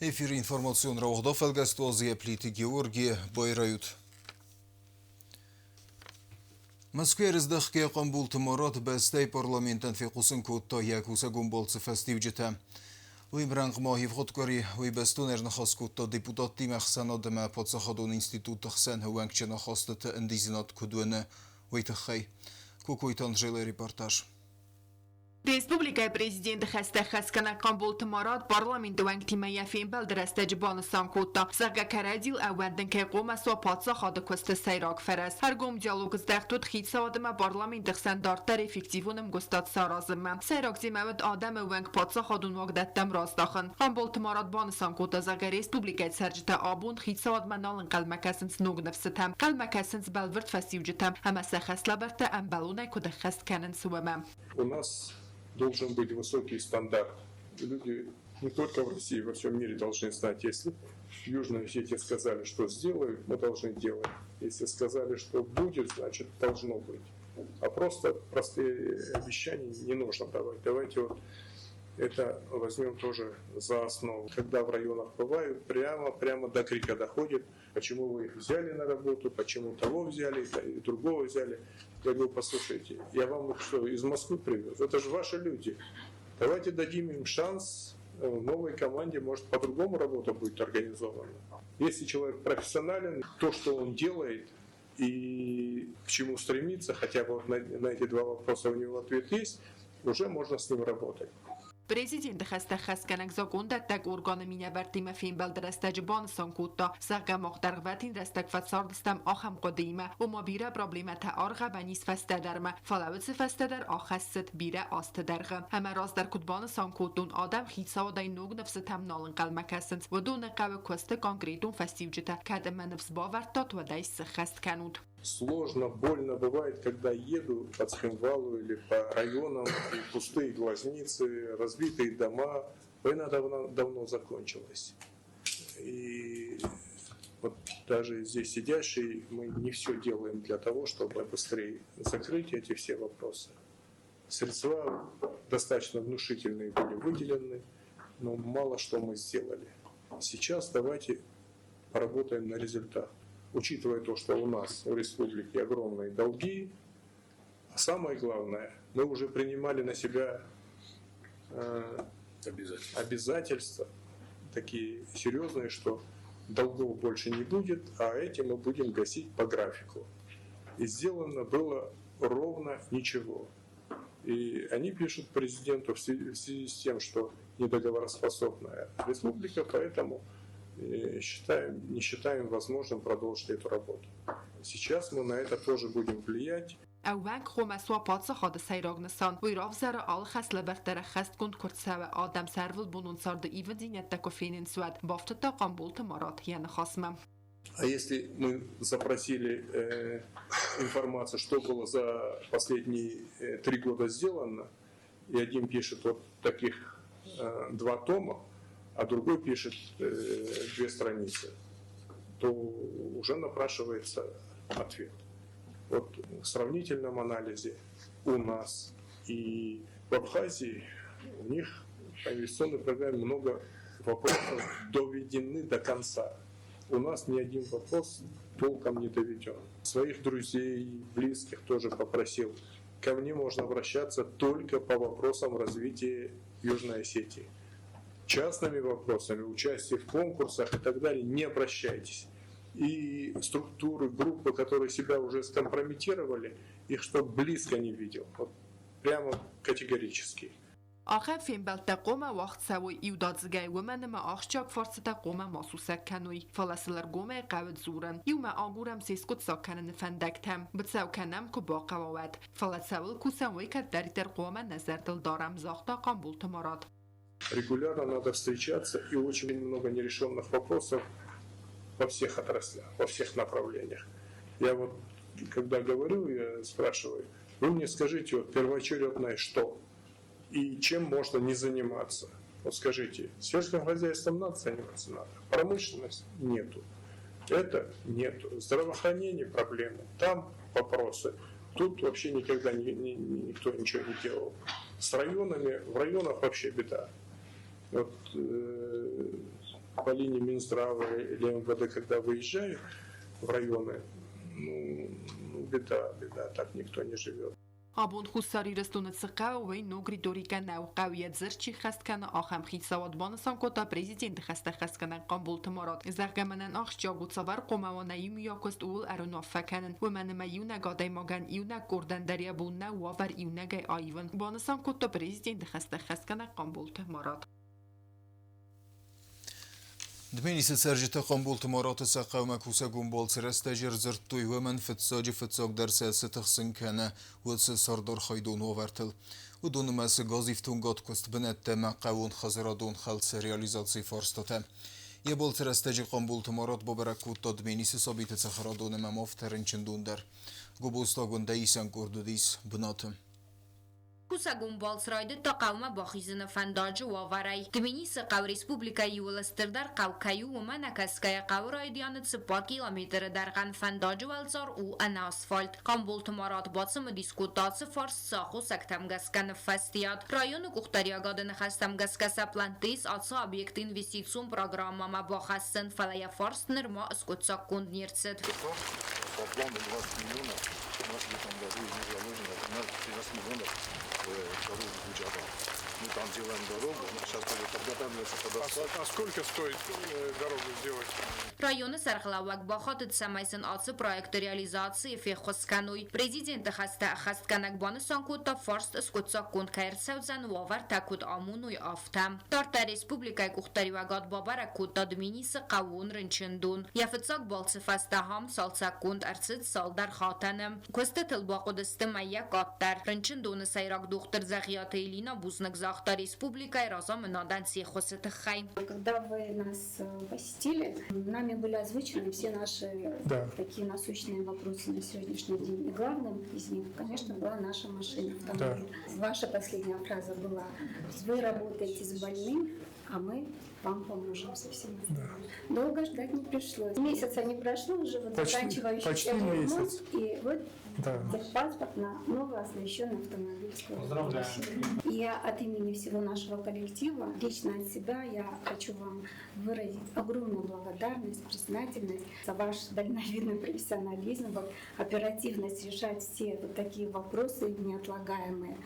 Эфиры информацион рауагъда фӕлгӕсты Азия Плиты Георгий байрайут. Мӕскуыйӕ рыздӕхгӕйӕ Хъамболты Марат бӕстӕйы парламентӕн фехъусын кодта йӕ кусӕгон балцы фӕстиуджытӕ. Уый рӕнхъмӕ ивгъуыд къуыри уый бӕстон ӕрныхас кодта депутаттимӕ ӕхсӕнад ӕмӕ паддзахадон институтты хсӕн ӕууӕнкджын ахастыты ӕндидзынад куыд уыны, уый тыххӕй. Кокойты Анжелӕйы репортаж. Республикӕйы президенты хӕстӕ хӕсгӕнӕг Хъамболты Марат парламенты уӕнгтимӕ йӕ фембӕлды рӕстӕджы банысан кодта, зӕгъгӕ, кӕрӕдзийыл ӕууӕндын кӕй хъуамӕ суа паддзахады куысты сӕйраг фӕрӕз. Ӕргом диалог здӕхт уыд хицауад ӕмӕ парламенты хсӕн дарддӕр эффективон ӕмгуыстад саразынмӕ. Сӕйраг темӕ уыд адӕмы уӕнг паддзахадон уагдӕттӕм раздахын. Хъамболты Марат банысан кодта, зӕгъгӕ, республикӕйы цӕрджытӕ абон хицауадмӕ нал ӕнхъӕлмӕ кӕсынц ног ныфсытӕм, ӕнхъӕлмӕ кӕсынц бӕлвырд фӕстиуджытӕм ӕмӕ сӕ хӕслӕвӕрдтӕ ӕмбӕлонӕй куыд ӕххӕст кӕнынц, уымӕ. У нас должен быть высокий стандарт. Люди не только в России, во всем мире должны знать, если в Южной Осетии сказали, что сделают, мы должны делать. Если сказали, что будет, значит должно быть. А просто простые обещания не нужно давать. Давайте вот это возьмем тоже за основу. Когда в районах бывают, прямо, прямо до крика доходит, почему вы их взяли на работу, почему того взяли, и другого взяли. Я говорю, послушайте, я вам их что, из Москвы привез? Это же ваши люди. Давайте дадим им шанс, в новой команде, может, по-другому работа будет организована. Если человек профессионален, то, что он делает и к чему стремится, хотя бы вот на эти два вопроса у него ответ есть, уже можно с ним работать. Президенты хӕстӕ хӕсгӕнӕг закъондӕттӕг органы минӕвӕрттимӕ фембӕлды рӕстӕджы банысан кодта, зӕгъгӕ, мах дӕргъвӕтин рӕстӕг фӕцардыстӕм ахӕм хъуыдыимӕ, ома бирӕ проблемӕтӕ аргъӕвӕн ис фӕстӕдӕрмӕ, фӕлӕ уыцы фӕстӕдӕр ахӕссыд бирӕ азты дӕргъы. Ӕмӕ раздӕр куыд банысан кодтон, адӕм хицауадӕй ног ныфсытӕм нал ӕнхъӕлмӕ кӕсынц, уыдоны хъӕуы куысты конкретон фӕстиуджытӕ, кӕд ӕмӕ ныфс бавӕрдтат, уӕд ӕй сыххӕст кӕнут. Сложно, больно бывает, когда еду по Цхинвалу или по районам, и пустые глазницы, разбитые дома. Война давно, давно закончилась. И вот даже здесь сидящие, мы не все делаем для того, чтобы быстрее закрыть эти все вопросы. Средства достаточно внушительные были выделены, но мало что мы сделали. Сейчас давайте поработаем на результат. Учитывая то, что у нас в республике огромные долги, а самое главное, мы уже принимали на себя обязательства такие серьезные, что долгов больше не будет, а эти мы будем гасить по графику. И сделано было ровно ничего. И они пишут президенту в связи с тем, что недоговороспособная республика, поэтому считаем, не считаем возможным продолжить эту работу. Сейчас мы на это тоже будем влиять. Ӕууӕнк хъуамӕ суа паддзахады сӕйраг нысан. Уый равзӕры алы хӕслӕвӕрд дӕр ӕххӕстгонд куы рцӕуы, адӕм сӕ ӕрвылбонон царды ивындзинӕдтӕ куы фенынц, уӕд, бафтыдта Хъамболты Марат йӕ ныхасмӕ. А если мы запросили информацию, что было за последние 3 года сделано, и один пишет вот таких два тома, а другой пишет две страницы, то уже напрашивается ответ. Вот в сравнительном анализе у нас и в Абхазии у них по инвестиционной программе много вопросов доведены до конца. У нас ни один вопрос толком не доведен. Своих друзей, близких тоже попросил. Ко мне можно обращаться только по вопросам развития Южной Осетии. Частными вопросами, участие в конкурсах и так далее не обращайтесь. И структуры, группы, которые себя уже скомпрометировали, их чтоб близко не видел. Вот прямо категорически. Ахӕм фембӕлдтӕ хъуамӕ уагъд цӕуой иудадзыгӕй, уымӕн ӕмӕ ахсджиаг фарстытӕ хъуамӕ ма сусӕг кӕной, фӕлӕ сыл ӕргомӕй хъӕуы дзурын. Иумӕ агурӕм се скъуыддзаг кӕныны фӕндӕгтӕ, быцӕу кӕнӕм, куы бахъӕуа, уӕд. Фӕлӕ цӕуыл кусӕм, уый кӕддӕриддӕр хъуамӕ нӕ зӕрдыл дарӕм, загъта Хъамболты Марат. Регулярно надо встречаться, и очень много нерешенных вопросов во всех отраслях, во всех направлениях. Я вот, когда говорю, я спрашиваю, вы мне скажите, вот первоочередное что? И чем можно не заниматься? Вот скажите, сельским хозяйством надо заниматься? Надо. Промышленность? Нету. Это нету. Здравоохранение проблемы. Там вопросы. Тут вообще никогда никто ничего не делал. С районами, в районах вообще беда. Вот. По линии Минздрава или МВД, когда выезжаю в районы, ну, ну беда, беда, так никто не живет. Абон Хуссар Ирыстоны цы хъӕуы, уый ног риторикӕ нӕу. Хъӕуы йӕ дзырд чи ххӕст кӕны, ахӕм хицауад, банысан кодта президенты хӕстӕ хӕсгӕнӕг Хъамболты Марат. Зӕгъгӕ, мӕнӕн ахсджиаг у, цавӕр хъуамӕ уа нӕ иумиаг куыст, ууыл ӕруынаффӕ кӕнын. Уымӕн ӕмӕ иунӕг адӕймагӕн, иунӕг къордӕн дӕр йӕ бон нӕу уавӕр иунӕгӕй аивын, банысан кодта президенты хӕстӕ хӕсгӕнӕг Хъамболты Марат. Дменисы цӕрджытӕ Хъамболты Мараты сӕ хъӕумӕ кусӕгон балцы рӕстӕджы ӕрдзырдтой, уымӕн фыццаджы фыццагдӕр сӕ цы тыхсын кӕны, уыцы цардархайдон уавӕртыл. Уыдон нымӕцы газифтонгад куыст бынӕттӕ ӕмӕ хъӕууонхӕдзарадон хӕлцы реализацийы фарстатӕ. Йӕ балцы рӕстӕджы Хъамболты Марат бабӕрӕг кодта Дменисы сабиты цӕхӕрадон ӕмӕ ма рынчындон дӕр. Гобозтагондӕй исӕн къорд уыдис бынаты. Кусӕгон балц райдыдта хъӕумӕ бахизыны фӕндаджы уавӕрӕй. Тбилисы хъӕу республикӕйы иууыл стырдӕр хъӕу кӕй у, уымӕ нӕкӕсгӕйӕ хъӕуы райдианы 4 километры дӕргъӕн фӕндаджы уӕлцъар у ӕнӕ асфальт. Хъамболты Марат бацымыдис кодта ацы фарст цы аххосӕгтӕм гӕсгӕ ныффӕстиат. Районы къухдариӕгады ныхӕстӕм гӕсгӕ сӕ плӕнтты ис ацы объекты инвестицион программӕмӕ бахӕссын, фӕлӕ йӕ фарст нырма скъуыддзаггонд не рцыд. По плану 20 миллионов, у нас в этом году из них заложено 13 миллионов дорогу Гуджаба. Мы там делаем дорогу, она сейчас подготавливается под асфальт. А сколько стоит дорогу сделать? Районы сӕргълӕууӕг бахатыд, цӕмӕй сын ацы проекты реализацийы феххуыс кӕной. Президенты хӕстӕ ӕххӕстгӕнӕг банысан кодта, фарст скъуыддзаггонд кӕй ӕрцӕудзӕн, уавӕртӕ куыд амоной, афтӕ. Дарддӕр республикӕйы къухдариуӕгад бабӕрӕг кодта Дменисы хъӕууон рынчындон. Йӕ фыццаг балцы фӕстӕ ахӕм цалцӕггонд ӕрцыд цалдӕр хатӕны. Куыстытыл бахъуыдысты мӕйӕ къаддӕр. Рынчындоны сӕйраг дохтыр Дзӕгъиаты Элина бузныг загъта республикӕйы разамынадӕн се ххуысы тыххӕй. Когда вы нас посетили, нами были озвучены все наши такие насущные вопросы на сегодняшний день. И главным из них, конечно, была наша машина, автомобиль. Ваша последняя фраза была: «Вы работаете с больным, а мы вам поможем со всем остальным». Долго ждать не пришлось. Месяца не прошло, уже вот Почти, заканчивающийся почти ремонт, месяц. и вот техпаспорт на новый оснащенный автомобиль. Поздравляем. И я от имени всего нашего коллектива, лично от себя, я хочу вам выразить огромную благодарность, признательность за ваш дальновидный профессионализм, вот, оперативность решать все вот такие вопросы неотлагаемые.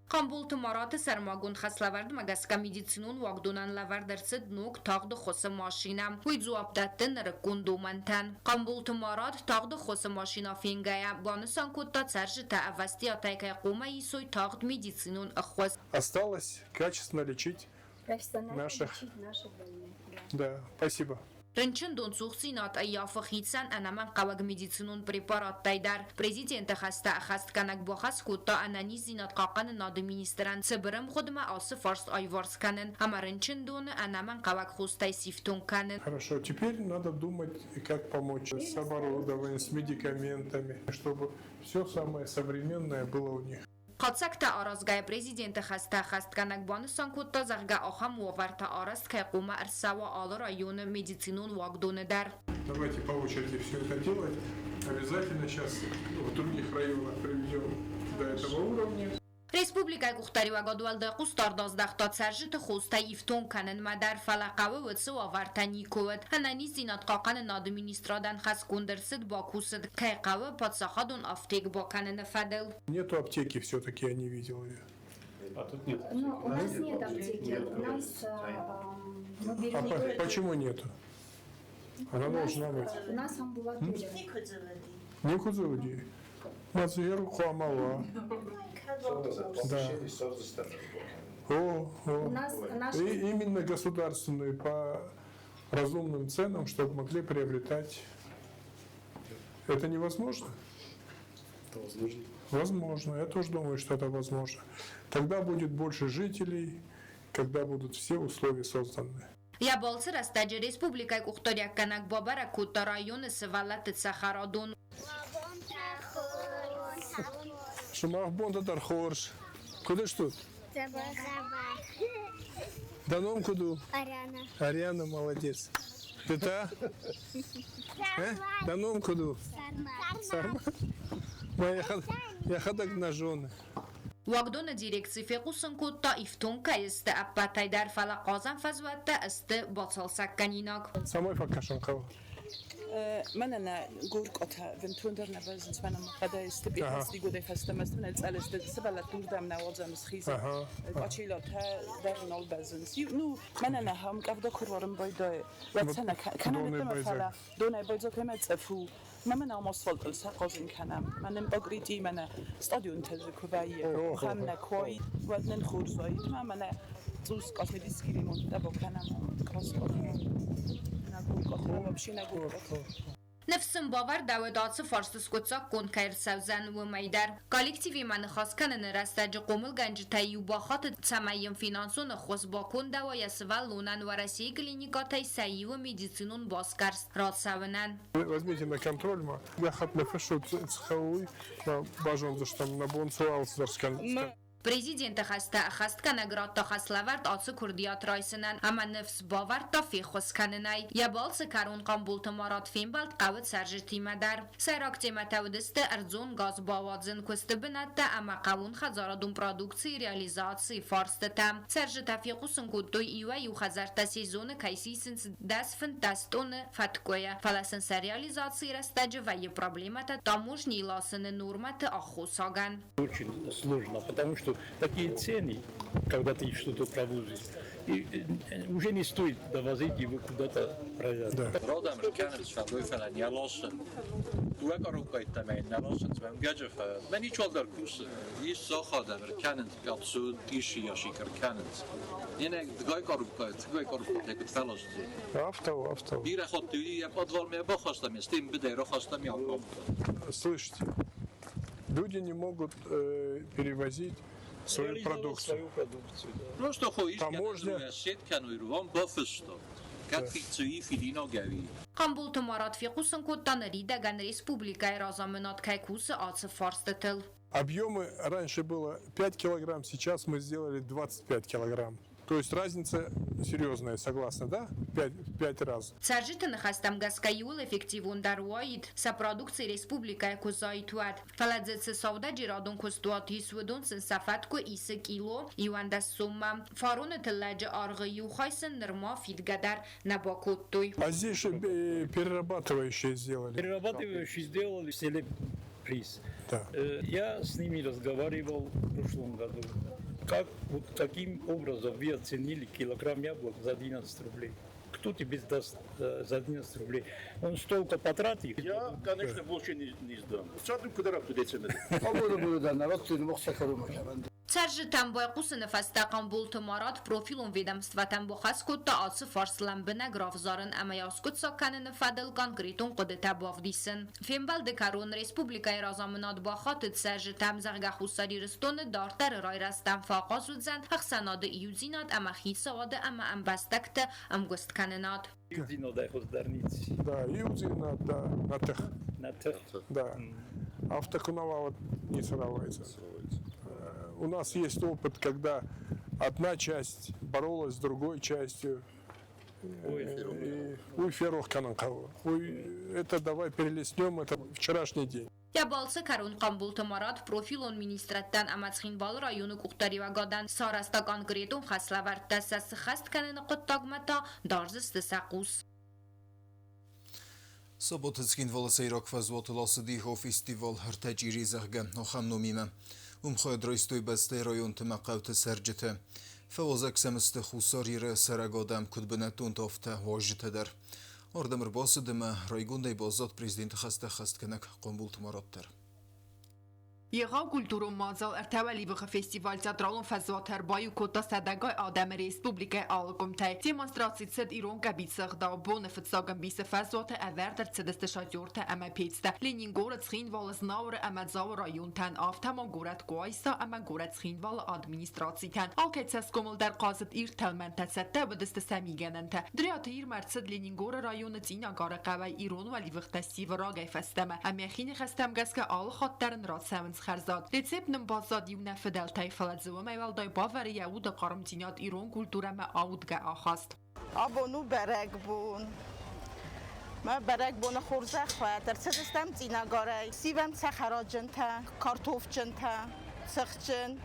Хъамболты Мараты сӕрмагонд хӕслӕвӕрдмӕ гӕсгӕ медицинон уагдонӕн лӕвӕрд ӕрцыд ног тагъды хосы машинӕ. Уый дзуапп дӕтты нырыккон домӕнтӕн. Хъамболты Марат тагъды хосы машинӕ фенгӕйӕ, банысан кодта, цӕрджытӕ ӕвӕстиатӕй кӕй хъуамӕ исой тагъд медицинон ӕххуыс. Осталось качественно лечить Профессионально наших. лечить наших больных. Да. Да, спасибо. Рынчындон цухдзинад ӕййафы хицӕн ӕнӕмӕнгхъӕуӕг медицинон препараттӕй дӕр. Президенты хӕстӕ ӕххӕстгӕнӕг бахӕс кодта ӕнӕниздзинад хъахъхъӕнынады министрӕн цыбыр ӕмгъуыдмӕ ацы фарст аиуварс кӕнын ӕмӕ рынчындоны ӕнӕмӕнгхъӕуӕг хостӕй сифтонг кӕнын. Хорошо, теперь надо думать, как помочь с оборудованием, с медикаментами, чтобы все самое современное было у них. Хатдзӕгтӕ аразгӕйӕ президенты хӕстӕ ӕххӕстгӕнӕг банысан кодта, зӕгъгӕ, ахӕм уавӕртӕ арӕзт кӕй хъуамӕ ӕрцӕуа алы районы медицинон уагдоны дӕр. Давайте по очереди все это делать. Обязательно сейчас в других районах приведем до этого уровня. Республикӕйы къухдариуӕгад уӕлдай хъусдард аздӕхта цӕрджыты хостӕй ифтонг кӕнынмӕ дӕр, фӕлӕ хъӕуы уыцы уавӕртӕ никуы уыд. Ӕнӕниздзинад хъахъхъӕнынады министрадӕн хӕсгонд ӕрцыд бакусын, кӕй хъӕуы, паддзахадон афтек бакӕныны фӕдыл. Нету аптеки все-таки, я не видел ее. А тут нет. Но у нас нет аптеки, у нас мы берем А почему нету? Она У нас, должна быть. У нас амбулатория. Никуда уйди. Мацеру мала. Да. О, У о. нас наш И именно государственную по разумным ценам, чтобы могли приобретать. Это невозможно? Это возможно. Возможно. Я тоже думаю, что это возможно. Тогда будет больше жителей, когда будут все условия созданы. Йӕ балцы рӕстӕджы республикӕйы къухдариуӕггӕнӕг бабӕрӕг кодта районы сывӕллӕтты цӕхӕрадон. Сымах бонтӕ дӕр хорз. Куыд стут? Дӕ ном куыд у? Ариана. Ариана молодец. Ты та? Э? Дӕ ном куыд у? Сарма. Сарма? Йӕхӕдӕг нӕ зоны. Уагдоны дирекци фехъусын кодта, ифтонг кӕй сты ӕппӕтӕй дӕр, фӕлӕ хъазӕн фӕзуӕттӕ сты бацалцӕггӕнинаг. Цӕмӕй фӕкӕсын хъӕуы? Мӕнӕ нӕ гуркъотӕ бынтондӕр нӕ бӕззынц, мӕнӕ хъӕдӕй сты, пятнадцатигодӕй фӕстӕмӕ сты, мӕнӕ цъӕлысты, сывӕллӕтты уырдӕм нӕ уадзӕм схизын. Къачелатӕ дӕр нал бӕззынц. Ну, мӕнӕ нӕ ахӕм къӕвда куы руарын байдайы, уӕд сӕ нӕ кӕнӕ ныддӕмӕ, фӕлӕ донӕй байдзаг ӕмӕ цӕф у. Мӕ мӕнӕ ам асфальтыл сӕ хъазын кӕнӕм. Мӕнӕ покрытие, мӕнӕ стадионтӕ дзы куы вӕййы, ахӕм нӕ куы уаид, уӕд нын хорз уаид. Мӕ мӕнӕ цъус косметический ремонттӕ бакӕнӕм, краскӕтӕ. Нӕ гуркъотӕ, вообще нӕ гуркъотӕ. Ныфс сын бавӕрдӕуӕд ацы фарсты скъуыддзаггонд кӕй ӕрцӕудзӕн, уымӕй дӕр. Коллективимӕ ныхас кӕныны рӕстӕджы хъомылгӕнджытӕй иу бахатыд, цӕмӕй йын финансон ӕххуыс бакондӕуа йӕ сывӕллонӕн Уӕрӕсейы клиникӕтӕй сӕ иуы медицинон басгӕрст рацӕуынӕн. Возьмите на контроль ма гӕххӕтт ныффыссут цхӕуый, базондзыстӕм, нӕ бон цы у алцыдӕр скӕнын. Президенты хӕстӕ ӕххӕстгӕнӕг радта хӕслӕвӕрд ацы куырдиат райсынӕн ӕмӕ ныфс бавӕрдта феххуыс кӕнынӕй. Йӕ балцы кӕрон Хъамболты Марат фембӕлд хъӕуы цӕрджытимӕ дӕр. Сӕйраг темӕтӕ уыдысты ӕрдзон газ бауадзын, куысты бынӕттӕ ӕмӕ хъӕууонхӕдзарадон продукцийы реализацийы фарстытӕ. Цӕрджытӕ фехъусын кодтой, иуӕй-иу хӕдзӕрттӕ сезоны кӕй сисынц 10-15 тонны фӕткъуыйӕ, фӕлӕ сын сӕ реализацийы рӕстӕджы вӕййы проблемӕтӕ таможнийы ласыны нормӕты аххосагӕн. Очень сложно, потому что такие цены, когда ты что-то провозишь, и уже не стоит довозить его куда-то продать. Да. Родам кӕнынц фӕллой, фӕлӕ не ласын. Дыууӕ къарукъӕйттӕ мӕ нӕ ласынц, мӕнгӕджы мӕ ничуал дӕр кусы. Ис сахадӕм ӕркӕнынц, пятьсот тысячи ящик ӕркӕнынц. Не, дыгай къарукъӕ, тыгай къарукъӕтӕ куыд фӕласдзӕн. Афтӕ у, афтӕ у. Бирӕ хатты йӕ подвалмӕ бахастам, стӕй быдӕй рахастам йӕ Слышите, люди не могут перевозить свою продукцию. Свою продукцию, да. Просто хо Таможня. Сет кӕной вам бафыста. Кӕд хицуи фидинагӕви. Хъамболты Марат фехъусын кодта, ныридӕгӕн республикӕйы разамынад кӕй кусы ацы фарстытыл. Объемы раньше было 5 килограмм, сейчас мы сделали 25 килограмм. То есть разница серьезная, согласны, да? 5 раз. Цӕрджыты ныхӕстӕм гӕсгӕ иууыл эффективондӕр уаид, сӕ продукци республикӕйы куы заид, уӕд. Фӕлӕ дзы цы сӕудӕджерадон куыстуат ис, уыдон сын сӕ фӕткъуы исы кило 11 соммӕ. Фароны тыллӕджы аргъы иу хай сын нырма фидгӕ дӕр нӕ бакодтой. А здесь же перерабатывающие сделали. Перерабатывающие сделали в селе приз. Да. Я с ними разговаривал в прошлом году. Как, вот каким образом вы оценили килограмм яблок за 11 рублей? Кто тебе сдаст за 11 рублей? Он столько потратил. Я, конечно, больше не сдам. Саду куда Цӕрджытӕм байхъусыны фӕстӕ Хъамболты Марат профилон ведомствӕтӕм бахӕс кодта ацы фарст лӕмбынӕг равзарын ӕмӕ йӕ аскъуыддзаг кӕныны фӕдыл конкретон хъуыдытӕ бавдисын. Фембӕлды кӕрон республикӕйы разамынад бахатыд цӕрджытӕм, зӕгъгӕ, Хуссар Ирыстоны дарддӕры райрӕзтӕн фӕахъаз уыдзӕн ӕхсӕнады иудзинад ӕмӕ хицауады ӕмӕ ӕмбӕстӕгты ӕмгуысткӕнынад. Иудзинадӕй хуыздӕр ницы. Да, иудзинад, да, нӕ тых. Нӕ тых. Да. Афтӕ куы нӕ уа, уӕд ницы рауайдзӕн. У нас есть опыт, когда одна часть боролась с другой частью. Уый ферох кӕнын хъӕуы. Уый это давай перелистнем, это вчерашний день. Йӕ балцы кӕрон Хъамболты Марат профилон министрадтӕн ӕмӕ Цхинвалы районы къухдариуӕгадӕн сарӕзта конкретон хӕслӕвӕрдтӕ, сӕ сыххӕст кӕныны хъуыддагмӕ та дардзысты сӕ хъус. Сабаты Цхинвалы сӕйраг фӕзуатыл ацыди фестивал «Ӕртӕ чъири», зӕгъгӕ, ахӕм номимӕ. Уым хайад райстой бӕстӕйы районты ӕмӕ хъӕуты цӕрджытӕ. Фӕуазӕг сӕм сты Хуссар Иры цӕрӕг адӕм, куыд бынӕттонтӕ, афтӕ уазджытӕ дӕр. Ардӕм ӕрбацыд ӕмӕ райгондӕй баззад президенты хӕстӕ ӕххӕстгӕнӕг Хъамболты Марат дӕр. Егъау культурон мадзал ӕртӕ уӕливыхы фестиваль театралон фӕзуаты ӕрбаиу кодта сӕдӕгай адӕмы республикӕйы алы къуымтӕй. Демонстраци цыд ирон къӕбицы ӕгъдау. Боны фыццаг ӕмбисы фӕзуаты ӕвӕрд ӕрцыдысты шатертӕ ӕмӕ пецтӕ. Ленингоры, Цхинвалы, Знауыры ӕмӕ Дзауы районтӕн, афтӕ ма горӕт Къуайса ӕмӕ горӕт Цхинвалы администрацитӕн. Алкӕй цӕсгомыл дӕр хъазыд ирд тӕлмӕнтӕ, цӕттӕ уыдысты сӕ мигӕнӕнтӕ. Дриаты Ирмӕ ӕрцыд Ленингоры районы Цъинагары хъӕуӕй ирон уӕливыхтӕ ссивы рагӕй фӕстӕмӕ ӕмӕ хи ныхӕстӕм гӕсгӕ алы хатт дӕр ын рацӕуынц хӕрзад. Рецепт нын баззад иу нӕ фыдӕлтӕй, фӕлӕ дзы уымӕй уӕлдай бавӕры йӕ уды хъармдзинад, ирон культурӕмӕ аудгӕ ахаст. Абон у бӕрӕгбон. Мӕ бӕрӕгбоны хорзӕх уӕд. Ӕрцыдыстӕм Цъинагарӕй. Сивӕм цӕхӕраджынтӕ, картофджынтӕ, цыхджын.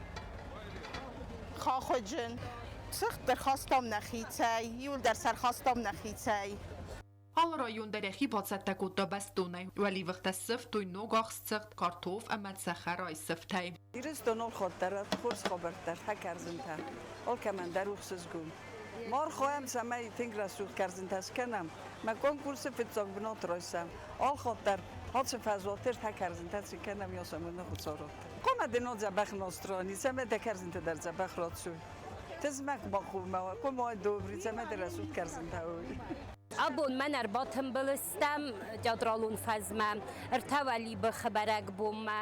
Хахуыджын. Цыхт ӕрхастам нӕхицӕй, иуылдӕр сӕ ӕрхастам нӕхицӕй. Алы район дӕр йӕхи бацӕттӕ кодта бӕстонӕй. Уӕливыхтӕ ссывтой ногахст цыхт, картоф ӕмӕ цӕхӕрайы сыфтӕй. Ирыстон алхатт дӕр хорз хабӕрттӕ, кӕрдзынтӕ. Алкӕмӕн дӕр у ӕхсызгон. Ма архайӕм, цӕмӕй тынг рӕсугъд кӕрдзынтӕ скӕнӕм. Мӕ конкурсы фыццаг бынат райсӕм. Алхатт дӕр ацы фӕзуаты ӕртӕ кӕрдзынтӕ цы кӕнӕм, йасамоны Хуыцау радта. Хъуамӕ дын уа дзӕбӕх настроени, цӕмӕй дӕ кӕрдзынтӕ дӕр дзӕбӕх рацӕуой. Тызмӕг ма хъуамӕ уа, хъуамӕ уай добрый, цӕмӕй дӕ рӕсугъд кӕрдзынтӕ уой. Абон мӕн ӕрбатымбыл стӕм театралон фӕзмӕ ӕртӕ уӕлибыхы бӕрӕгбонмӕ.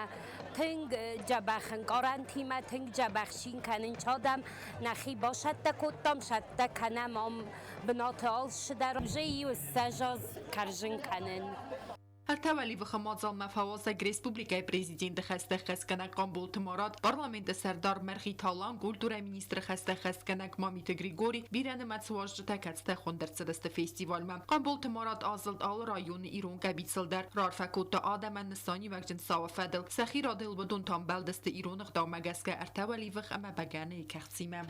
Тынг дзӕбӕх ӕнкъарӕнтимӕ, тынг дзӕбӕх цин кӕнынц адӕм. Нӕхи бацӕттӕ кодтам, цӕттӕ кӕнӕм ам бынаты алцыдӕр. Уже иу 20 аз кӕрзын кӕнын. Ӕртӕ уӕливыхы мадзалмӕ фӕуазӕг республикӕйы президенты хӕстӕ хӕсгӕнӕг Хъамболты Марат, парламенты сӕрдар Мӕргъиты Алан, культурӕйы министры хӕстӕ хӕсгӕнӕг Мамиты Григори, бирӕнымӕц уазджытӕ, кӕцытӕ хуынд ӕрцыдысты фестивальмӕ. Хъамболты Марат азылд алы районы ирон къӕбицыл дӕр, раарфӕ кодта адӕмӕн нысаниуӕгджын цауы фӕдыл. Сӕхи радыл уыдон та ӕмбӕлдысты ирон ӕгъдаумӕ гӕсгӕ ӕртӕ уӕливых ӕмӕ бӕгӕныйы кӕхцимӕ.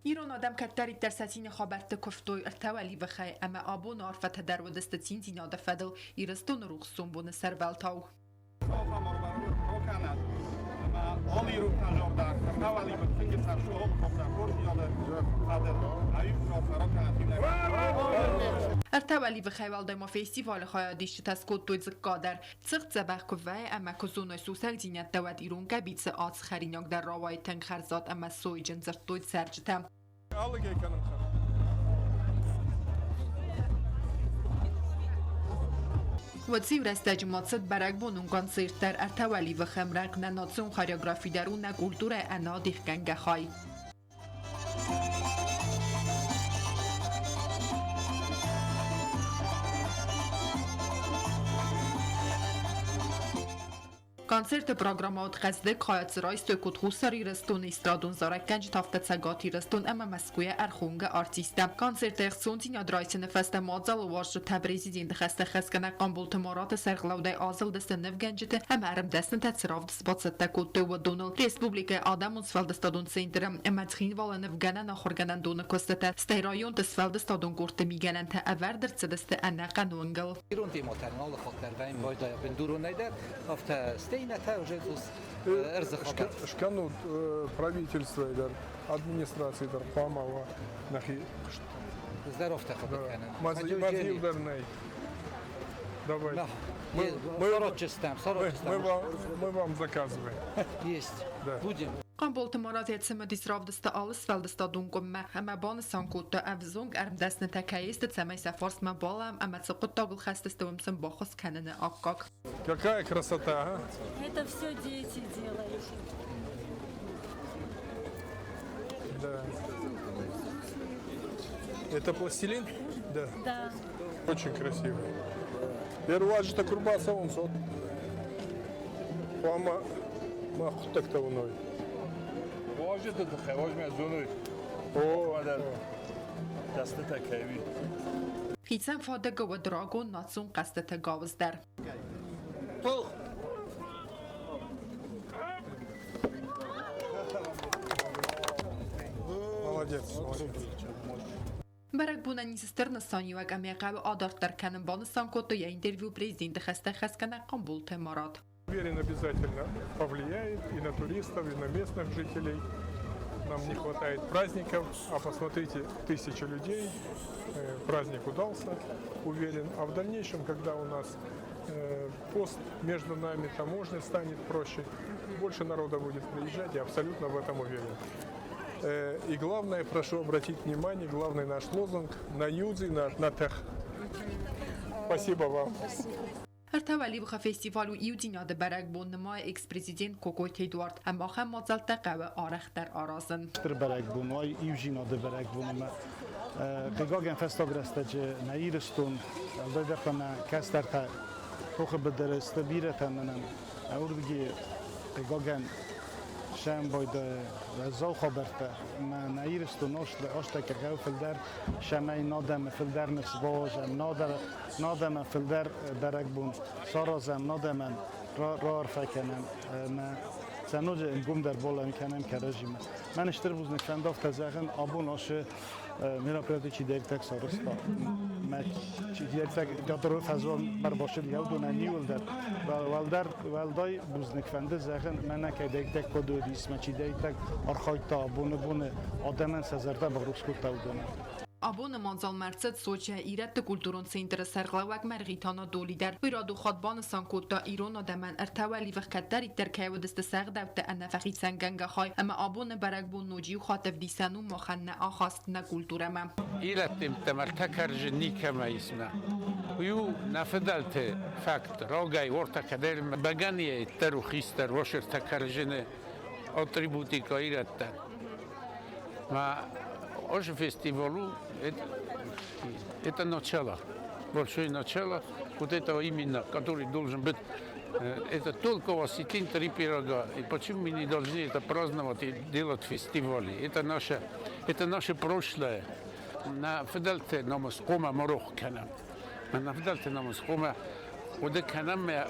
Ирон адӕм кӕддӕриддӕр сӕ цины хабӕртты куывтой ӕртӕ уӕливыхӕй ӕмӕ абоны арфӕтӕ дӕр уыдысты циндзинады фӕдыл Ирыстоны рухс сомбоны сӕрвӕлтау. Ӕртӕ уӕливыхӕй уӕлдай ма фестивалы хайадисджытӕ скодтой дзыкка дӕр. Цыхт дзӕбӕх куы вӕййы ӕмӕ куы зоной сусӕгдзинӕдтӕ, уӕд ирон къӕбицы ацы хӕринаг дӕр рауайы тынг хӕрзад ӕмӕ сойджын, дзырдтой цӕрджытӕ. Алыгӕй кӕнын Уӕд-иу рӕстӕджы ма цыд бӕрӕгбонон концерт дӕр ӕртӕ уӕливыхы ӕмрӕнхъ нӕ национ хореографи дӕр у нӕ культурӕйы ӕнӕадихгӕнгӕ хай. Концерты программӕ уыд хъӕздыг, хайад дзы райстой куыд Хуссар Ирыстоны эстрадон зарӕггӕнджытӕ, афтӕ Цӕгат Ирыстон ӕмӕ Мӕскуыйӕ ӕрхонгӕ артисттӕ. Концерты ӕхцондзинад райсыны фӕстӕ мадзалы уазджытӕ президенты хӕстӕ хӕсгӕнӕг Хъамболты Мараты сӕргълӕудӕй азылдысты нывгӕнджыты ӕмӕ ӕрмдӕснытӕ цы равдыст бацӕттӕ кодтой, уыдоныл. Республикӕйы адӕмон сфӕлдыстадон центры ӕмӕ Цхинвалы нывгӕнӕн ахуыргӕнӕндоны куыстытӕ, стӕй районты сфӕлдыстадон къордты мигӕнӕнтӕ ӕвӕрд ӕрцыдысты ӕнӕхъӕн уынгыл. Ирон тематӕн алы хатт дӕр вӕййын байдайа бындуронӕй дӕр, афтӕ стӕй иннӕтӕ уже ӕрдзы хабар. Скӕнут правительствойы дӕр, администрацийы дӕр хъуамӕ уа нӕхи куыст. Здоровтӕ хъуыды кӕнын. Мазил дӕр нӕй. Давай. Мы, мы, мы вам заказываем. Есть. Да. Будем. Хъамболты Марат йӕ цымыдис равдыста алы сфӕлдыстадон къуыммӕ ӕмӕ банысан кодта, ӕвзонг ӕрмдӕснытӕ кӕй сты, цӕмӕй сӕ фарсмӕ балӕм ӕмӕ цы хъуыддагыл хӕст сты, уым сын баххуыс кӕныны аккаг. Какая красота, а? Это все дети делают. Да. Это пластилин? Да. Да. Очень красиво. Первый курбаса он сот. Хъуамӕ мӕ хъуыддӕгтӕ уыной. Уазджыты тыххӕй уазмӕ зоной. О, дӕснытӕ кӕй уи. Хицӕн фадыгы уыд рагон национ хъӕзтыты гауыз дӕр. Тох! Молодец, молодец. Бӕрӕгбонӕн ис стыр нысаниуӕг ӕмӕ хъӕуы адарддӕр кӕнын, банысан кодта йӕ интервью президенты хӕстӕ хӕсгӕнӕг Хъамболты Марат. Уверен, обязательно повлияет и на туристов, и на местных жителей. Нам не хватает праздников, а посмотрите, тысячи людей, праздник удался, уверен. А в дальнейшем, когда у нас пост между нами, таможня станет проще, больше народа будет приезжать, я абсолютно в этом уверен. И главное, прошу обратить внимание, главный наш лозунг на юзи, на тех. Спасибо вам. Ӕртӕ уӕливыхы фестиваль у иудзинады бӕрӕгбон, нымайы экс-президент Кокойты Эдуард. Ӕмӕ ахӕм мадзӕлттӕ хъӕуы арӕхдӕр аразын. Стыр бӕрӕгбон у, иудзинады бӕрӕгбон ӕмӕ хъыгагӕн фӕстаг рӕстӕджы нӕ Ирыстон, уӕлдайдӕр та нӕ кӕстӕртӕ тохы быдыры сты, бирӕтӕ мӕнӕн Уырдыги, хъыгагӕн, сӕм байдайы уӕззау хабӕрттӕ. Ӕмӕ нӕ Ирыстон азтӕккӕ хъӕуы фылдӕр, цӕмӕй нӕ адӕмы фылдӕр ныфс бауадзӕм, нӕ адӕмӕн фылдӕр бӕрӕгбон саразӕм, нӕ адӕмӕн раарфӕ кӕнӕм ӕмӕ сӕ ноджы ӕнгомдӕр балӕм кӕнӕм кӕрӕдзимӕ. Мӕн стыр бузныг фӕнды афтӕ зӕгъын, абон ацы мероприятие чидӕриддӕр сарӕзта, мӕ чидӕриддӕр театры фӕзуан ӕрбацыд, уыдонӕн иууылдӕр уӕлдӕр уӕлдай бузныг фӕнды зӕгъын, мӕнӕ кӕйдӕриддӕр код уыдис, мӕ чидӕриддӕр архайдта абоны боны адӕмӕн сӕ зӕрдӕ барухс кодта уыдонӕн. Абоны мадзалмӕ ӕрцыд Сочӕйы ирӕтты культурон центры сӕргълӕууӕг Мӕргъиты Анатоли дӕр. Уый радухат банысан кодта, ирон адӕмӕн ӕртӕ уӕливых кӕддӕриддӕр кӕй уыдысты сӕ ӕгъдӕуттӕ ӕнӕфӕхицӕнгӕнгӕ хай ӕмӕ абоны бӕрӕгбон ноджы иу хатт ӕвдисӕн у махӕн нӕ ахаст нӕ культурӕмӕ. Ирӕттимттӕм ӕртӕ кӕрзы никӕмӕ ис мӕ. Уый у нӕ фыдӕлты факт. Рагӕй ортӕ кӕдӕр бӕгӕныйӕ дӕр у хистӕр ӕртӕ кӕрзыны атрибутикӕ ирӕттӕн. Ма оже фестивалу это начало, большое начало вот этого именно, который должен быть. Это только у осетин три пирога. И почему мы не должны это праздновать и делать фестивали? Это наше прошлое. Нӕ фыдӕлты намыс хъуамӕ ма рох кӕнӕм. Нӕ фыдӕлты намыс хъуамӕ хъуыды кӕнӕм ӕмӕ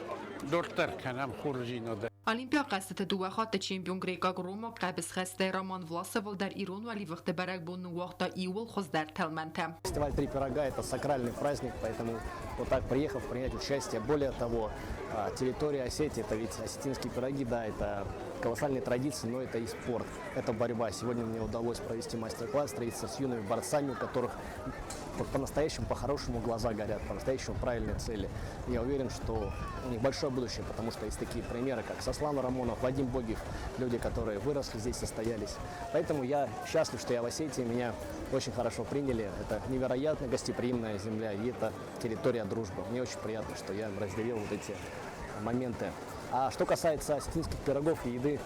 дарддӕр кӕнӕм хорздзинадӕй. Олимпиаг хъӕзтыты дыууӕ хатты чемпион грекъаг-ромаг хъӕбысхӕстӕй Роман Власовыл дӕр ирон уӕливыхты бӕрӕгбон ныууагъта иууыл хуыздӕр тӕлмӕнтӕ. Фестиваль «Три пирога» – это сакральный праздник, поэтому вот так приехав, принять участие. Более того, территория Осетии – это ведь осетинские пироги, да, это колоссальные традиции, но это и спорт, это борьба. Сегодня мне удалось провести мастер-класс, встретиться с юными борцами, у которых по-настоящему, по-хорошему глаза горят, по-настоящему правильные цели. Я уверен, что у них большое будущее, потому что есть такие примеры, как Сослан Рамонов, Вадим Богиев, люди, которые выросли здесь, состоялись. Поэтому я счастлив, что я в Осетии, меня очень хорошо приняли. Это невероятно гостеприимная земля, и это территория дружбы. Мне очень приятно, что я разделил вот эти моменты. А что касается осетинских пирогов и еды,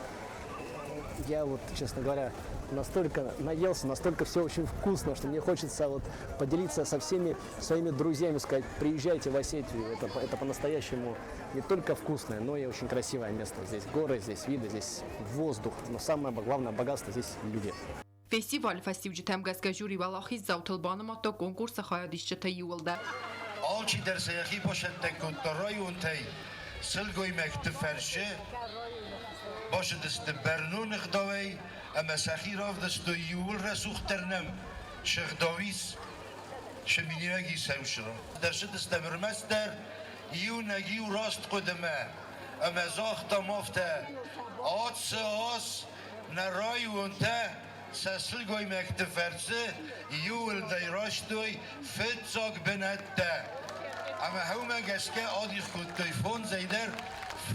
я вот, честно говоря, настолько наелся, настолько все очень вкусно, что мне хочется вот поделиться со всеми своими друзьями, сказать, приезжайте в Осетию, это по-настоящему не только вкусное, но и очень красивое место. Здесь горы, здесь виды, здесь воздух, но самое главное богатство здесь люди. Фестивалы фӕстиуджытӕм гӕсгӕ жюри уӕлахиздзаутыл банымадта конкурсы хайадисджытӕ иууылдӕр. Алчидӕр сӕ йӕхи бацӕттӕ кодта районтӕй сылгоймӕгты фӕрсы, бацыдысты бӕрнон ӕгъдауӕй ӕмӕ сӕхи равдыстой иууыл рӕсугъддӕр нӕм цы гъдау ис, цы миниуӕг ис ӕвзӕры. Ӕрцыдыстӕм ӕрмӕстдӕр иунӕг иу раст хъуыдымӕ ӕмӕ загътам афтӕ, ацы аз нӕ районтӕ сӕ сылгоймӕгты фӕрцы иууылдӕр райстой фыццаг бынӕттӕ. Ӕмӕ уымӕ гӕсгӕ адих кодтой фондзӕй дӕр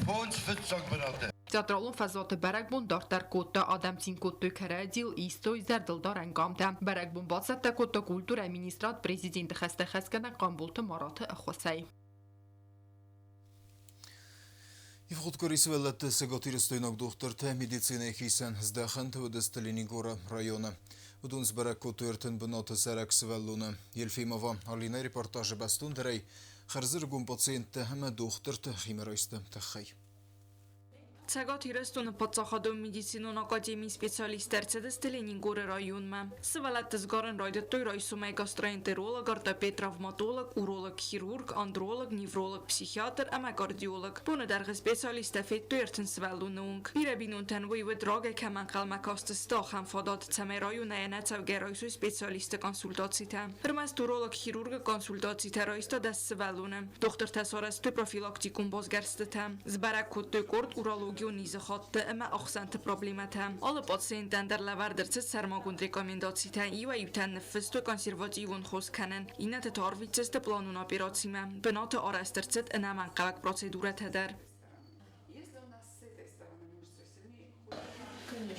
фондз фыццаг бынаты. Театралон фӕзуаты бӕрӕгбон дарддӕр кодта, адӕм цин кодтой кӕрӕдзийыл, истой зӕрдылдарӕн къамтӕ. Бӕрӕгбон бацӕттӕ кодта культурӕйы министрад президенты хӕстӕ хӕсгӕнӕг Хъамболты Мараты ӕххуысӕй. Ивгъуыд къуыри сывӕллӕтты цӕгатирыстойнаг дохтыртӕ медицинӕйы хицӕн здӕхӕнты уыдысты Ленингоры районы. Уыдон сбӕрӕг кодтой 30 бынаты цӕрӕг сывӕллоны. Елфимова Алинӕ репортажы бӕстондӕрӕй хӕрзӕрыгон пациенттӕ ӕмӕ дохтырты химӕрайсты тыххӕй. Цӕгат Ирыстоны паддзахадон медицинон академийы специалисттӕ ӕрцыдысты Ленингоры районмӕ. Сывӕллӕтты сгарын райдыдтой райсомӕй гастроэнтеролог, ортопед, травматолог, уролог, хирург, андролог, невролог, психиатр ӕмӕ кардиолог. Боны дӕргъы специалисттӕ федтой 30 сывӕллоны онг. Бирӕ бинонтӕн уый уыд рагӕй кӕм ӕнхъӕлмӕ кастысты, ахӕм фадат, цӕмӕй районӕй ӕнӕцӕугӕ райсой специалистты консультацитӕ. Ӕрмӕст уролог-хирургы консультацитӕ райста 10 сывӕллоны. Дохтыртӕ сарӕзтой профилактикон басгӕрстытӕ. Сбӕрӕг кодтой къорд урологион низыхатты ӕмӕ ахсӕнты проблемӕтӕ. Алы пациентӕн дӕр лӕвӕрд ӕрцыд сӕрмагонд рекомендацитӕ, иуӕй-иутӕн ныффыстой консервативон хос кӕнын, иннӕты та арвитдзысты планон операцимӕ. Бынаты арӕзт ӕрцыд ӕнӕмӕнгхъӕуӕг процедурӕтӕ дӕр.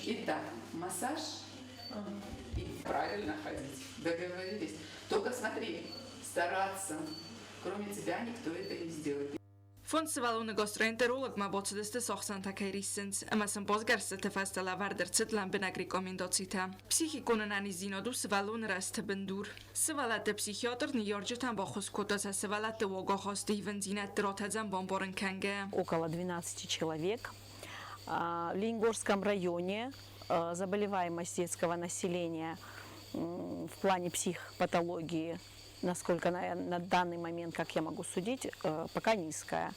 Итак, массаж и правильно ходить. Договорились. Только смотри, стараться. Кроме тебя никто это не сделает. Фондз сывӕллоны гастроэнтерологмӕ бацыдысты сахсӕнтӕ кӕй риссынц, ӕмӕ сын басгӕрстыты фӕстӕ лӕвӕрд ӕрцыд лӕмбынӕг рекомендацитӕ. Психикон ӕнӕниздзинад у сывӕллоны рӕзты бындур. Сывӕллӕтты психиатр ныййарджытӕн баххуыс кодта сӕ сывӕллӕтты уагахасты ивындзинӕдты ратӕдзӕн бамбарын кӕнгӕйӕ. Около 12 человек. В Ленингорском районе заболеваемость детского населения в плане психопатологии, насколько на данный момент, как я могу судить, пока низкая.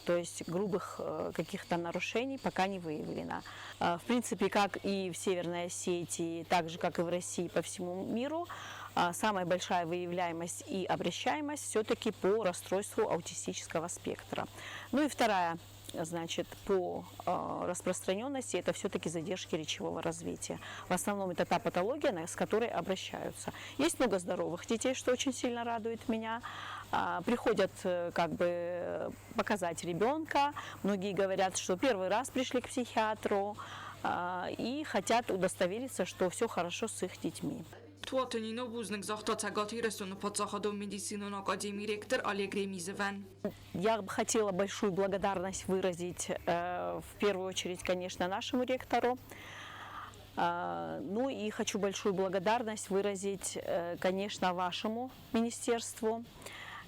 То есть грубых каких-то нарушений пока не выявлено. В принципе, как и в Северной Осетии, так же, как и в России, по всему миру, самая большая выявляемость и обращаемость все-таки по расстройству аутистического спектра. Ну и вторая, значит, по распространенности это все-таки задержки речевого развития. В основном это та патология, с которой обращаются. Есть много здоровых детей, что очень сильно радует меня. Приходят как бы показать ребенка. Многие говорят, что первый раз пришли к психиатру и хотят удостовериться, что все хорошо с их детьми. Туаты Нино бузныг загъта Цӕгат Ирыстоны паддзахадон медицинон академийы ректор Олег Ремизовӕн. Я бы хотела большую благодарность выразить в первую очередь, конечно, нашему ректору. Ну и хочу большую благодарность выразить, конечно, вашему министерству.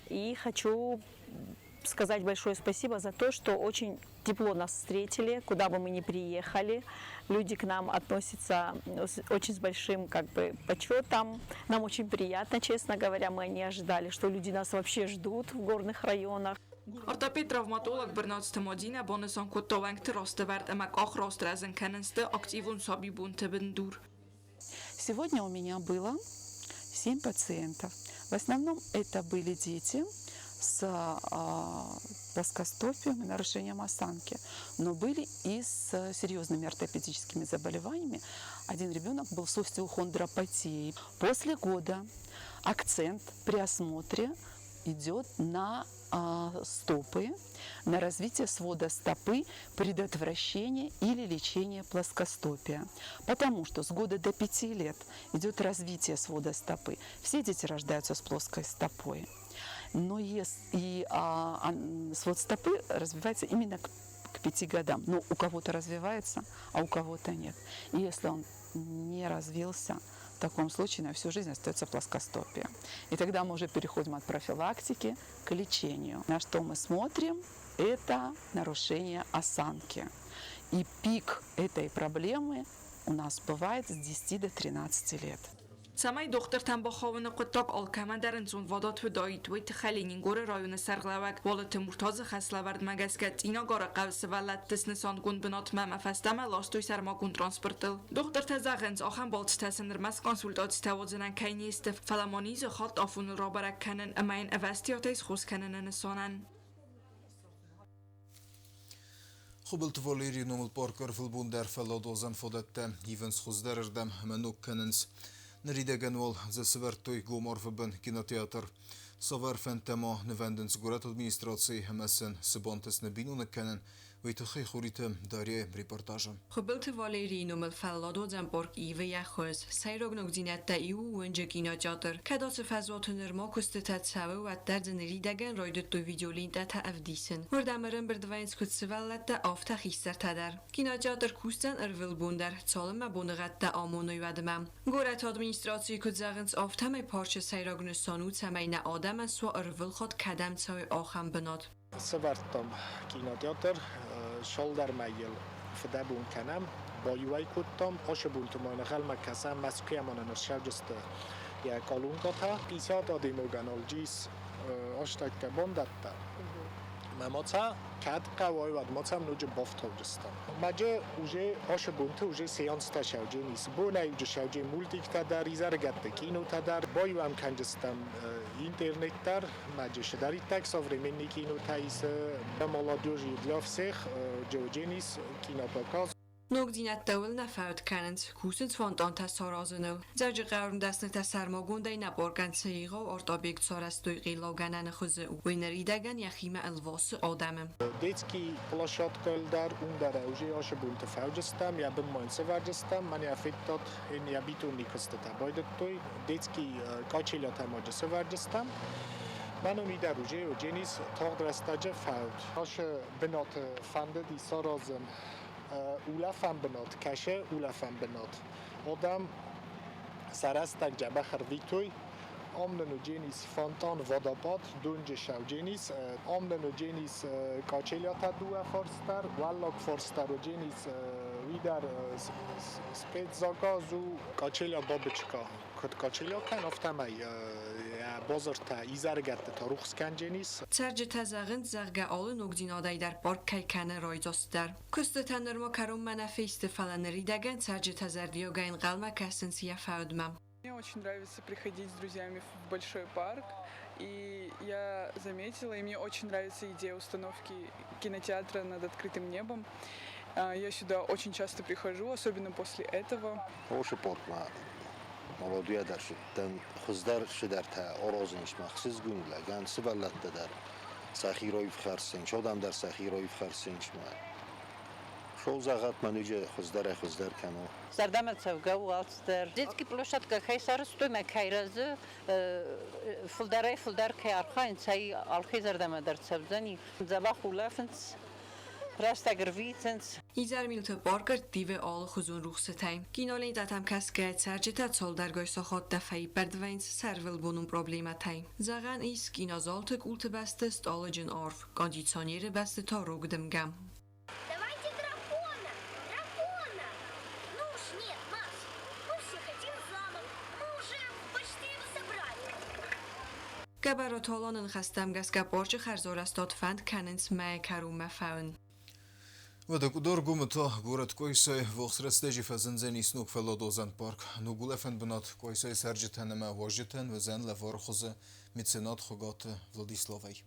И хочу сказать большое спасибо за то, что очень тепло нас встретили, куда бы мы ни приехали. Люди к нам относятся очень с большим, как бы, почетом. Нам очень приятно, честно говоря, мы не ожидали, что люди нас вообще ждут в горных районах. Ортопед-травматолог Бырнацты Мадинӕ банысан кодта уӕнгты растӕвӕрд ӕмӕ къах раст рӕзын кӕнын сты активон сабибонты бындур. Сегодня у меня было 7 пациентов. В основном это были дети с плоскостопием и нарушением осанки, но были и с серьезными ортопедическими заболеваниями. Один ребенок был с остеохондропатией. После года акцент при осмотре идет на стопы, на развитие свода стопы, предотвращение или лечение плоскостопия. Потому что с года до 5 лет идет развитие свода стопы. Все дети рождаются с плоской стопой. Но если свод стопы развивается именно к 5 годам. Но у кого-то развивается, а у кого-то нет. И если он не развился, в таком случае на всю жизнь остается плоскостопие. И тогда мы уже переходим от профилактики к лечению. На что мы смотрим? Это нарушение осанки. И пик этой проблемы у нас бывает с 10 до 13 лет. Цӕмӕй дохтыртӕм бахауыны хъуыддаг алкӕмӕн дӕр ӕнцонвадат уыдаид, уый тыххӕй Ленингоры районы сӕргълӕууӕг Уалыты Муртазы хӕслӕвӕрдмӕ гӕсгӕ Цъинагары хъӕуы сывӕллӕтты снысангонд бынатмӕ ӕмӕ фӕстӕмӕ ластой сӕрмагонд транспортыл. Дохтыртӕ зӕгъынц, ахӕм балцытӕ сын ӕрмӕст консультацитӕ уадзынӕн кӕй не сты, фӕлӕ ма низы хатт афоныл рабӕрӕг кӕнын ӕмӕ йын ӕвӕстиатӕй схос кӕныны нысанӕн. Хуыбылты Валерийы номыл паркы ӕрвылбон дӕр фӕлладуадзӕн фадӕттӕ ивынц хуыздӕрырдӕм ӕмӕ ног кӕнынц. Ныридӕгӕн уал дзы сӕвӕрдтой гом арвы бын кинотеатр. Цавӕр фӕндтӕ ма нывӕндынц горӕты администрацийы ӕмӕ сын цы бантыст ныббиноныг кӕнын, уый тыххӕй Хуриты Дарьяйы репортажы. Хуыбылты Валерийы номыл фӕлладуадзӕн парк ивы йӕ хуыз. Сӕйраг ногдзинӕдтӕ иу у уынджы кинотеатр. Кӕд ацы фӕзуаты нырма куыстытӕ цӕуы, уӕддӕр дзы ныридӕгӕн райдыдтой видеолентӕтӕ ӕвдисын. Уырдӕм ӕрӕмбырд вӕййынц куыд сывӕллӕттӕ, афтӕ хистӕртӕ дӕр. Кинотеатр кусдзӕн ӕрвылбон дӕр, цалынмӕ боныгъӕдтӕ амоной, уӕдмӕ. Горӕты администрацийы куыд зӕгъынц, афтӕмӕй парчы сӕйраг нысан у, цӕмӕй нӕ адӕмӕн суа ӕрвылхатт кӕдӕм цӕуой, ахӕм бынат. Сӕвӕрдтам кинотеатр, цалдӕр мӕйыл фыдӕбон кӕнӕм, баиу ӕй кодтам. Ацы бонты ма ӕнхъӕлмӕ кӕсӕм Мӕскуыйӕ ма нын ӕрцӕуджысты йӕ колонкӕтӕ. 50 адӕймагӕн алчи астӕккӕ бандӕттӕ. Мӕ ма цӕ кӕд хъӕуай, уӕд ма цӕм ноджы бафтаудзыстӕм. Мӕджы уже ацы бонты уже сеанстӕ сӕуджен ис. Бонӕй уже сӕуджен мультиктӕ дӕр, изӕрыгӕтты кинотӕ дӕр. Баиу ӕм кӕнджыстӕм интернет дӕр. Мӕджы цыдӕриддӕр современный кинотӕ исы молодежи для всех джоджен ис кинопоказ. Ногдзинӕдтӕ уыл нӕ фӕуд кӕнынц, кусынц фонтантӕ саразыныл. Дзӕуджыхъӕуы дӕснытӕ сӕрмагондӕй нӕ паркӕн цы егъау арт-объект сарӕзтой хъеллаугӕнӕны хуызы, уый ныридӕгӕн йӕхимӕ ӕлвасы адӕмы. Детский площадкӕйыл дӕр уым дӕр уже ацы бонты фӕуджыстӕм, йӕ бынмӕ йын сӕвӕрджыстӕм, мӕнӕ федтат, ын йӕ бетонный куыстытӕ байдыдтой. Детский качелятӕ ма сӕвӕрджыстӕм. Мӕнӕн уый дӕр уже уыдженис тагъд рӕстӕджы фӕуд. Ашы бынаты фӕндыди саразын улӕфӕн бынат, кӕсы улӕфӕн бынат. Адӕм сӕ рӕстӕг дзӕбӕх ӕрвитой. Ам нын уыдженис фонтан, водопад, донджы сӕудженис. Ам нын уыдженис качелятӕ дыууӕ фарс дӕр, уӕллаг фарс дӕр уыдженис уый дӕр спецзаказ у качеля бабочка. Куыд качеля кӕн, афтӕмӕй йӕ базыртӕ изӕрыгӕтты та рухс кӕндженис. Цӕрджытӕ зӕгъынц, зӕгъгӕ, алы ногдзинадӕй дӕр парк кӕй кӕны райдзастдӕр. Куыстытӕ нырма кӕронмӕ нӕ фесты, фӕлӕ ныридӕгӕн цӕрджытӕ зӕрдиагӕй ӕнхъӕлмӕ кӕсынц йӕ фӕудмӕ. Мне очень нравится приходить с друзьями в большой парк. И я заметила, и мне очень нравится идея установки кинотеатра над открытым небом. Я сюда очень часто прихожу, особенно после этого. Хороший парк, молодуя дӕр сыдтӕн, хуыздӕр цыдӕртӕ аразынц ма ӕхсызгон лӕгӕн, сывӕллӕттӕ дӕр сӕхи раивхӕрсынц, адӕм дӕр сӕхи раивхӕрсынц. Шоу зӕгъӕт мӕ ноджы хуыздӕрӕй-хуыздӕр кӕна. Зӕрдӕмӕ цӕугӕ у алцыдӕр. Детский площадка кӕй сарӕзтой мӕ кӕй рӕзы, фылдӕрӕй-фылдӕр кӕй архайынц, ай алкӕй зӕрдӕмӕ дӕр цӕудзӕни. Дзӕбӕх улӕфынц, рӕстӕг ӕрвитынц. Изӕрмилты парк ӕрттивы алыхуызон рухсытӕй. Кинолентӕтӕм кӕсгӕйӕ цӕрджытӕ цалдӕргай сахаттӕ фӕиппӕрд вӕййынц сӕ ӕрвылбонон проблемӕтӕй. Зӕгъӕн ис, кинозалты къулты бӕсты стъалыджын арв, кондиционеры бӕсты та рог дымгӕ. Давайте дракона! Дракона! Ну уж нет, Макс, мы все хотим замок. Мы уже почти его собрали. Гӕбӕраты Аланы ныхӕстӕм гӕсгӕ парчы хӕрзарӕзтад фӕнд кӕнынц мӕйы кӕронмӕ фӕуын. Уӕдӕ Къуыдаргомы та горӕт Къуайсайы ввахс рӕстӕджы фӕзындзӕнис ног фӕлладуадзӕн парк. Ног улӕфӕн бынат Къуайсайы цӕрджытӕн ӕмӕ уазджытӕн уыдзӕн лӕвар хуызы меценат Хуыгаты Владиславӕй.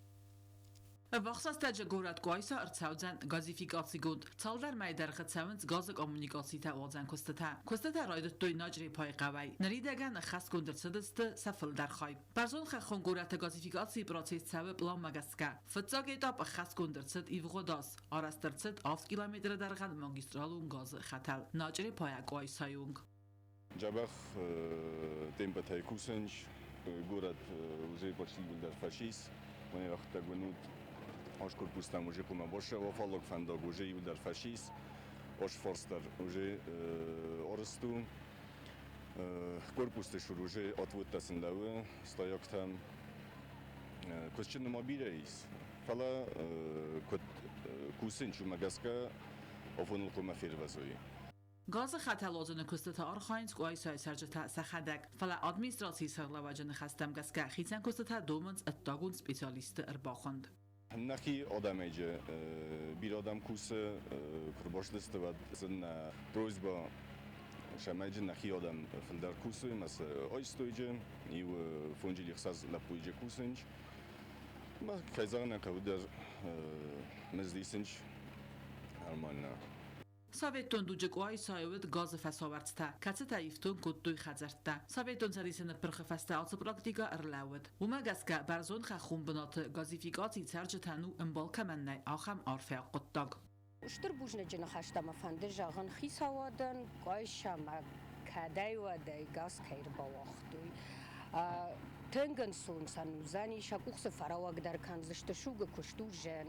Ӕввахс рӕстӕджы горӕт Къуайса ӕрцӕудзӕн газификацигонд. Цалдӕр мӕйы дӕргъы цӕуынц газы коммуникацитӕ уадзӕн куыстытӕ. Куыстытӕ райдыдтой Наджрепайы хъӕуӕй. Ныридӕгӕн ӕххӕстгонд ӕрцыдысты сӕ фылдӕр хай. Бӕрзонд хӕххон горӕты газификацийы процесс цӕуы пъланмӕ гӕсгӕ. Фыццаг этап ӕххӕстгонд ӕрцыд ивгъуыд аз. Арӕзт ӕрцыд 7 километры дӕргъӕн магистралон газы хӕтӕл Начърепайӕ Къуайсайы онг. Дзӕбӕх темпӕтӕй кусынц. Горӕт уже почти иууылдӕр фӕцис. Мӕнӕ уӕхӕдӕг уынут, ас корпустӕм уже хъуамӕ бацӕуа, фаллаг фӕндаг уже иууылдӕр фӕцис. Ас фарс дӕр уже арӕзт у. Корпусты цур уже отводтӕ сын лӕууы стояктӕм. Куыстджын ма бирӕ ис, фӕлӕ куыд кусынц, уымӕ гӕсгӕ афоныл хъуамӕ фервӕзой. Газы хӕтӕл уадзыны куыстыты архайынц Къуайсайы цӕрджытӕ сӕхӕдӕг. Фӕлӕ администрацийы сӕргълӕууӕджы ныхӕстӕм гӕсгӕ хицӕн куыстытӕ домынц ӕддагон специалистты ӕрбахуынд. Нӕхи адӕмӕйджы бирӕ адӕм кусы, куы рбацыдысты, уӕд сын просьба цӕмӕйджы нӕхи адӕм фылдӕр кусой ӕмӕ сӕ айстойджы, иу фонджы ӕхсӕз лӕппуйджы кусынц. Ӕмӕ кӕй зӕгъын ӕй хъӕуы дӕр мызд исынц нормально. Советон дуджы Къуайсайы уыд газы фӕсауӕрцтӕ, кӕцытӕ ифтонг кодтой хӕдзӕрттӕ. Советон Цӕдисы ныппырхы фӕстӕ ацы практикӕ ӕрлӕууыд. Уымӕ гӕсгӕ бӕрзонд хӕххон бынаты газификаци цӕрджытӕн у ӕмбал кӕмӕн нӕй, ахӕм арфӕйаг хъуыддаг. Стыр бузныджы ныхӕстӕ мӕ фӕнды зӕгъын хицауадӕн, Къуайсамӕ кӕдӕй-уӕдӕй газ кӕй ӕрбауагътой. Тынг ӕнцон сӕ уыдзӕни, сӕ къух цы фӕрӕуӕгдӕр кӕндзысты, сугы куыст у зын.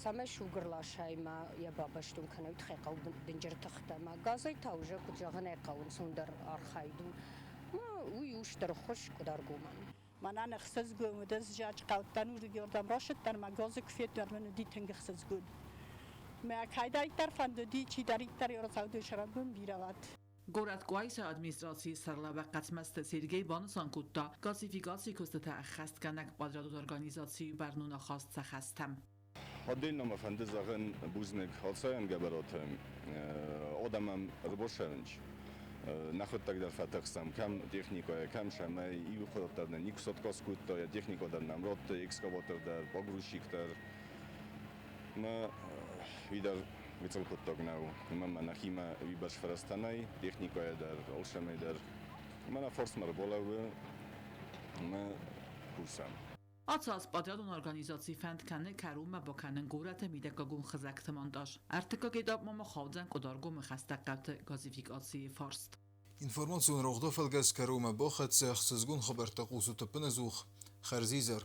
Цӕмӕй суг ӕрласай ӕмӕ йӕ бабӕстон кӕнай, уый тыххӕй хъӕуы дынджыр тыхтӕ. Ӕмӕ газӕй та уже, куыд зӕгъын ӕй хъӕуы, ӕнцондӕр архайд у. Ӕмӕ уый у стыр ӕххуыс Къуыдаргомӕн. Мӕнӕн ӕхсызгон уыд, ӕз Зӕджыхъӕуттӕн уырдыгӕрдӕм рацыдтӕн ӕмӕ газы куы федтон, мын уыди тынг ӕхсызгон. Мӕ кӕйдӕриддӕр фӕндыди, чидӕриддӕр Ерысауды сӕрӕнбон бирӕ уӕд. Горӕт Къуайсайы администрацийы сӕргълӕууӕг Хъӕцмӕзты Сергей банысан кодта, газификацийы куыстытӕ ӕххӕстгӕнӕг подрядон организацийы бӕрнон ахаст сӕ хӕстӕм. Отдельно мӕ фӕнды зӕгъын бузныг Алцайӕн Гӕбӕроты адӕмӕн ӕрбацӕуынц. Нӕхуӕдтӕг дӕр фӕтӕхсӕм, кӕм техникӕйӕ, кӕм сӕмӕй иу хъуыддаг дӕр нӕ никуы отказ кодта, йӕ техникӕ дӕр нӕм радта, экскаватор дӕр, погрузчик дӕр. Мӕ уый дӕр гыццыл хъуыддаг нӕу. Уымӕн ӕмӕ нӕхимӕ уыйбӕрц фӕрӕзтӕ нӕй, техникӕйӕ дӕр, алцӕмӕй дӕр. Мӕнӕ фарсмӕ ӕрбалӕууы ӕмӕ кусӕм. Ацы аз подрядон организаци фӕнд кӕны кӕронмӕ бакӕнын горӕты мидӕггагон хызӕгты монтаж. Ӕртыккаг этапмӕ ма хаудзӕн Къуыдаргомы хӕстӕг хъӕуты газификацийы фарст. Информацион рогъды фӕлгӕс кӕронмӕ бахӕццӕ, ӕхсызгон хабӕрттӕ хъусут ӕппынӕдзух. Хӕрзизӕр!